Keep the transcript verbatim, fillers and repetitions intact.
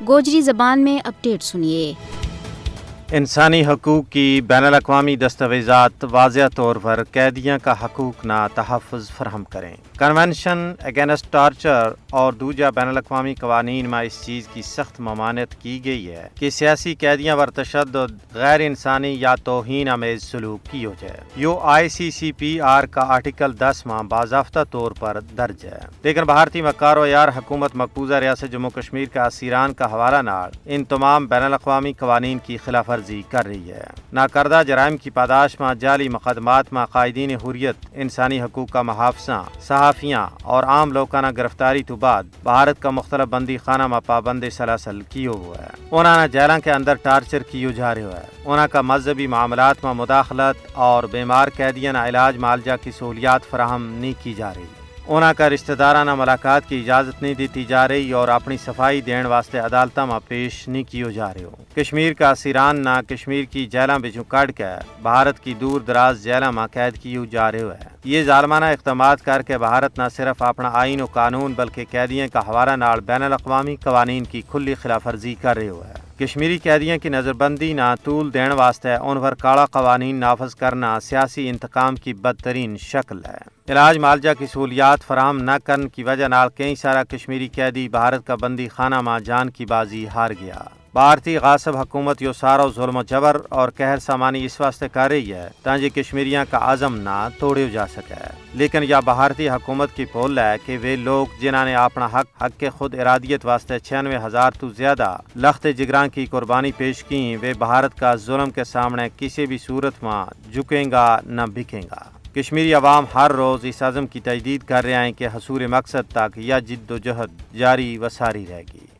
گوجری زبان میں اپڈیٹ سنیے۔ انسانی حقوق کی بین الاقوامی دستاویزات واضح طور پر قیدیاں کا حقوق نا تحفظ فراہم کریں۔ کنونشن اگینسٹ ٹارچر اور دوجہ بین الاقوامی قوانین ما اس چیز کی سخت ممانعت کی گئی ہے کہ سیاسی قیدیاں پر تشدد، غیر انسانی یا توہین آمیز سلوک کیو جائے۔ یوہ آئی سی سی پی آر کا آرٹیکل دس ما باضافتہ طور پر درج ہے۔ لیکن بھارتی مکار و یار حکومت مقبوضہ ریاست جموں و کشمیر کا اسیران کا حوالہ نال ان تمام بین الاقوامی قوانین کی خلاف ورزی کر رہی ہے۔ ناکردہ جرائم کی پاداش ما جعلی مقدمات ما قائدین حریت، انسانی حقوق کا محافظاں، صحافیاں اور عام لوکاں نا گرفتاری تو بعد بھارت کا مختلف بندی خانہ ما پابند سلاسل کیو ہوا ہے۔ انہاں نا جیلاں کے اندر ٹارچر کیو جا رہیو ہے۔ انہاں کا مذہبی معاملات ما مداخلت اور بیمار قیدیاں نا علاج معالجہ کی سہولیات فراہم نہیں کی جا رہی۔ انہاں کا رشتہ داراں نا ملاقات کی اجازت نہیں دیتی جا رہی اور اپنی صفائی دین واسطے عدالتاں ما پیش نہیں کیو جا رہیو۔ کشمیر کا اسیران نا کشمیر کی جیلاں بچوں کڑھ کے بھارت کی دور دراز جیلاں ما قید کیو جا رہیو ہے۔ یہ ظالمانہ اقدامات کر کے بھارت نا صرف اپنا آئین و قانون بلکہ قیدیاں کا حوالہ نال بین الاقوامی قوانین کی کھلی خلاف ورزی کر رہیو ہے۔ کشمیری قیدیاں کی نظربندی نا طول دین واسطے ان پر کالا قوانین نافذ کرنا سیاسی انتقام کی بدترین شکل ہے۔ علاج معالجہ کی سہولیات فراہم نہ کرن کی وجہ نال کئی سارا کشمیری قیدی بھارت کا بندی خانہ ما جان کی بازی ہار گیا۔ بھارتی غاصب حکومت یوہ سارو ظلم و جبر اور قہر سامانی اس واسطے کر رہی ہے تاں جے کشمیریاں کا عزم نا توڑیو جا سکے۔ لیکن یا بھارتی حکومت کی پھول ہے کہ ویہ لوگ جنہاں نے اپنا حق حق کے خود ارادیت واسطے چھیانوے ہزار تو زیادہ لخت جگراں کی قربانی پیش کیں ویہ بھارت کا ظلم کے سامنے کسی بھی صورت ما جھکیں گا نہ بکھیں گا۔ کشمیری عوام ہر روز اس عزم کی تجدید کر رہیا ہیں کہ حصول مقصد تک یا جد و جہد جاری و ساری رہ گی۔